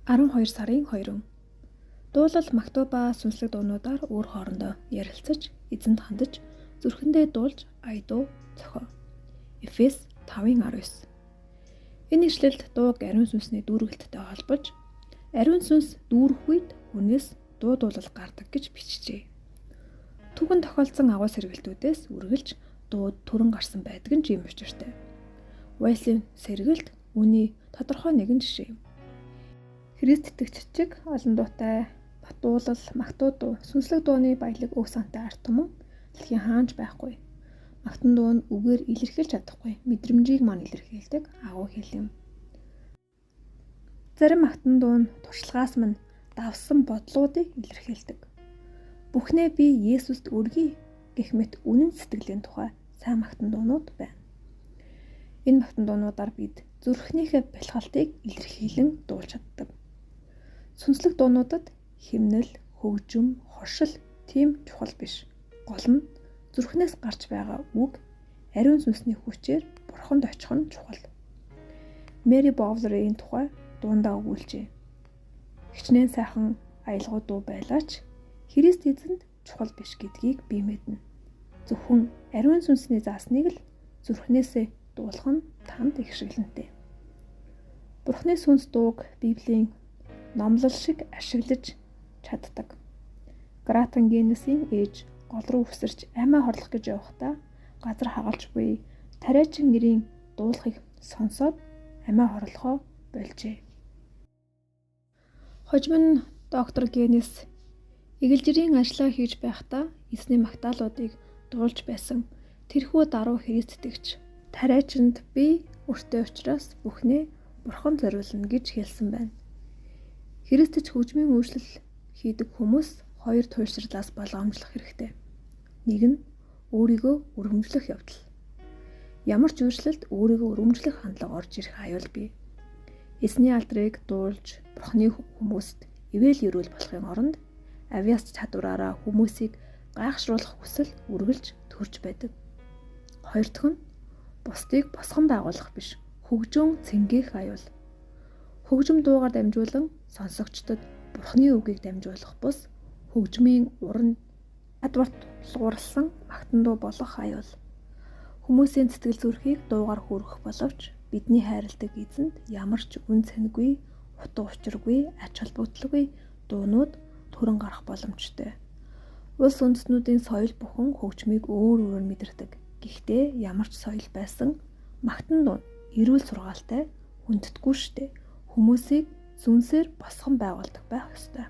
12 сарын 2. Дуулал Мактуба сүнслэг дуунуудаар өөр хоорондоо ярилцаж, эзэнд хандаж, зүрхэндээ дуулж ая дуу зохио. Эфес 5:19. Энэ ишлэлд дууг ариун сүнсний дүүргэлттэй холбож, ариун сүнс дүүрэх үед хүнээс дуу дуулал гардаг гэж бичжээ. Түүхэн тохиолдсон агуу сэргэлтүүдээс үргэлж дуу төрөн гарсан байдаг нь ч юм учиртай. Уэлсийн сэргэлт үүний тодорхой нэгэн жишээ юм. Христ итгэгчид олон дуутай батуулал, магтуу дуу, сүнслэг дууны баялаг өг сантай ард түмэн дэлхийн хаанч байхгүй. Магтан дуу нь үгээр илэрхийлж чадахгүй мэдрэмжийг маань илэрхийлдэг агуу хэл юм. Зарим магтан дуу нь туршлагаас минь давсан бодлуудыг илэрхийлдэг. Бүхнээ би Есүст өргөе гэх мэт үнэн сэтгэлийн тухай сайн магтан дуунууд байна. Энэ магтан дуунуудаар бид зүрхнийхээ бэлхалтыг илэрхийлэн дуулж чаддаг. Сүнслэг дуунуудад химнэл, хөгжим, хоршил тийм чухал биш. Гол нь зүрхнээс гарч байгаа үг ариун сүнсний хүчээр бурханд очих нь чухал. Мэри Боулерийн тухай дуундаа өгүүлжээ. Хичнээн сайхан аялгау дуу байлаа ч Христ эзэнд чухал биш гэдгийг би мэднэ. Зөвхөн ариун сүнсний заасныг л зүрхнээсээ дуулах нь танд их шиглэнтэй. Бурхны сүнс дууг Библийн номлол шиг ашиглаж чаддаг. Гратон Генесийн ээж гол руу үсэрч амиа хорлох гэж явахдаа газар хагалж буй тариачин гэрийн дуулахыг сонсоод амиа хорлохоо болжээ. Хожим нь доктор Генес эгэлжирийн ажлаа хийж байхдаа эзний магтаалуудыг дуулж байсан. Тэрхүү даруй Христ итгэгч тариачинд би өртөө учраас бүхнээ бурхан зориулна гэж хэлсэн байна. Христэд хөгжмийн үйлчлэл хийдэг хүмүүс хоёр туйлширлаас болгоомжлох хэрэгтэй. Нэг нь өөрийгөө өргөмжлөх явдал. Ямар ч үйлчлэлд өөрийгөө өргөмжлөх хандлага орж ирэх аюул бий. Эзний алдрыг дуулж бурхны хүмүүст ивэл өрөөл болохын оронд авиас чадвараараа хүмүүсийг гайхшруулах хүсэл үргэлж төрж байдаг. Хоёр дахь нь бусдыг босгон байгуулах биш, хөгжөөн цэнгээх аюул. Хөгжим дуугаар дамжуулан сонсогчдод бурхны үгийг дамжуулах бус хөгжмийн уран чадварт тулгуурласан магтан дуу болох аюул. Хүмүүсийн сэтгэл зүрхийг дуугаар хүргэх боловч бидний хайрладаг эзэнд ямар ч үн цэнгүй, утга учиргүй, ач холбогдолгүй дуунууд төрөн гарах боломжтой. Улс үндэстнүүдийн соёл бүхэн хөгжмийг өөр өөрөөр мэдэрдэг. Гэхдээ ямар ч соёл байсан магтан дуу эрүүл сургаалтай, хүндэтгүй штэ хүмүүсийг сүнсээр босгон байгуулдаг байх ёстой.